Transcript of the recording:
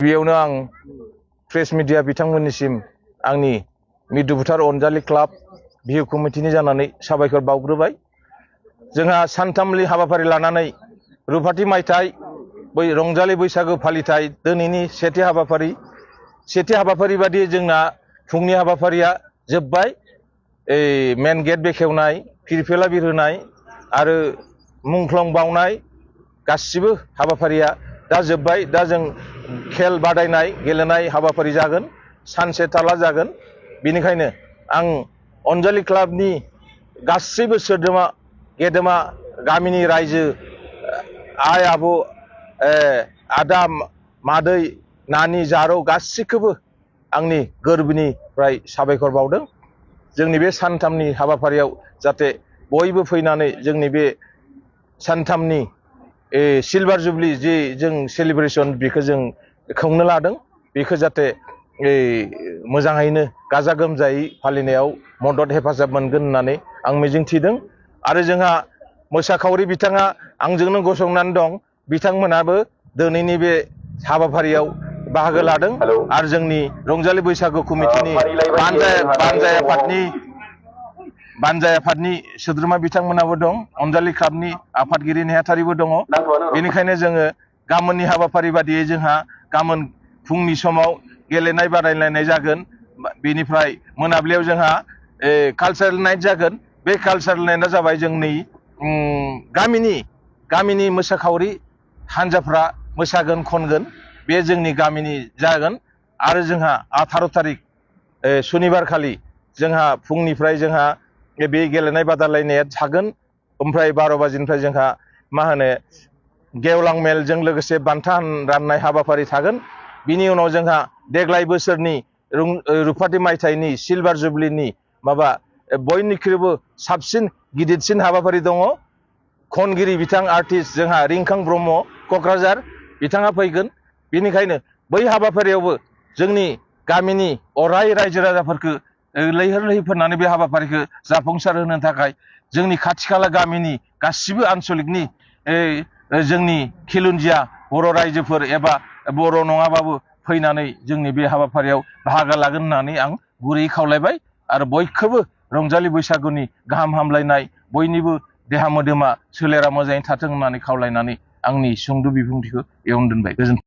गिबियावनो आं press media बिथांमोननिसिम आंनि मिदुफुथार अनजालि क्लाब बिहु कमिटिनि जानानै साबायखर बावग्रोबाय। जोंहा सानथामलि हाबाफारि लानानै रुफाथि मायथाइ रंजालि बैसागो फालिथाय दिनैनि सेथि हाबाफारि बायदि जोंना फुंनि हाबाफारिया जोब्बाय। मेन गेट बेखेवनाय, फिरफिला बिरहोनाय आरो मुंख्लं बावनाय गासिबो हाबाफारिया दा जोब्बाय। दा जों खेल बादायनाय गेलेनाय हाबाफारि जागोन, सानसे थाला जागोन। बेनिखायनो आं अनजालि क्लाबनि गासैबो सोद्रोमा गेदेमा गामिनि रायजो आइ आबौ आदा मादै नानि जारौ गासिखौबो आंनि गोरबोनिफ्राय साबायखर बावदों। जोंनि बे सानथामनि हाबाफारियाव जाहाथे बयबो फैनानै जोंनि बे सानथामनि सिलभार जुबलि जे जों सेलिब्रेसन बेखौ जों खुंनो लादों, बेखौ जाहाथे मोजाङैनो गाजा गोमजायै फालिनायाव मदद हेफाजाब मोनगोन होननानै आं मिजिंथिदों। आरो जोंहा मोसाखावरि बिथाङा आंजोंनो गसंनानै दं, बिथांमोनाबो दिनैनि बे हाबाफारियाव बाहागो लादों। आरो जोंनि रंजालि बैसागु कमिटिनि बानजाय आफादनि सोद्रोमा बिथांमोनाबो दं, अनजालि क्लाबनि आफादगिरि नेहाथारिबो दङ। बेनिखायनो जोङो गाबोननि हाबाफारि बादियै जोंहा गाबोन फुंनि समाव गेलेनाय बादायलायनाय जागोन, बेनिफ्राय मोनाबिलियाव जोंहा कालचारेल नाइट जागोन। बे कालचारेल नाइटआ जाबाय जोंनि गामिनि मोसाखावरि हान्जाफ्रा मोसागोन खनगोन, बे जोंनि गामिनि जागोन। आरो जोंहा 18 तारिख सुनिबार खालि जोंहा फुंनिफ्राय जोंहा बे गेलेनाय बादायलायनाया थागोन। ओमफ्राय 12 बाजिनिफ्राय जोंहा गेवलां मेलजों लोगोसे बान्था राननाय हाबाफारि थागोन। बिनि उनाव जोंहा देग्लाय बोसोरनि रुफाथि मायथाइनि सिलभार जुबलिनि बयनिख्रुइबो साबसिन गिदिरसिन हाबाफारि दङ। खनगिरि बिथां आर्टिस्ट जोंहा रिंखां ब्रह्म क'क्राझार बिथाङा फैगोन। बेनिखायनो बै हाबाफारियावबो जोंनि गामिनि अराय रायजो राजाफोरखौ लैहोर लैहोरफोरनानै बे हाबाफारिखौ जाफुंसार होनो थाखाय जोंनि खाथि खाला गामिनि गासिबो आनसलिकनि जोंनि खिलुनजिया बर' रायजोफोर एबा बर' नङाबाबो फैनानै जोंनि बे हाबाफारियाव बाहागो लागोन होननानै आं गुरैयै खावलायबाय। आरो बयखौबो रंजालि बैसागुनि गाहाम हामलायनाय, बयनिबो देहा मोदोमा सोलेरा मोजाङै थाथों होननानै खावलायनानै आंनि सुंद' बिबुंथिखौ बेयावनो दोनबाय। गोजोन्थों।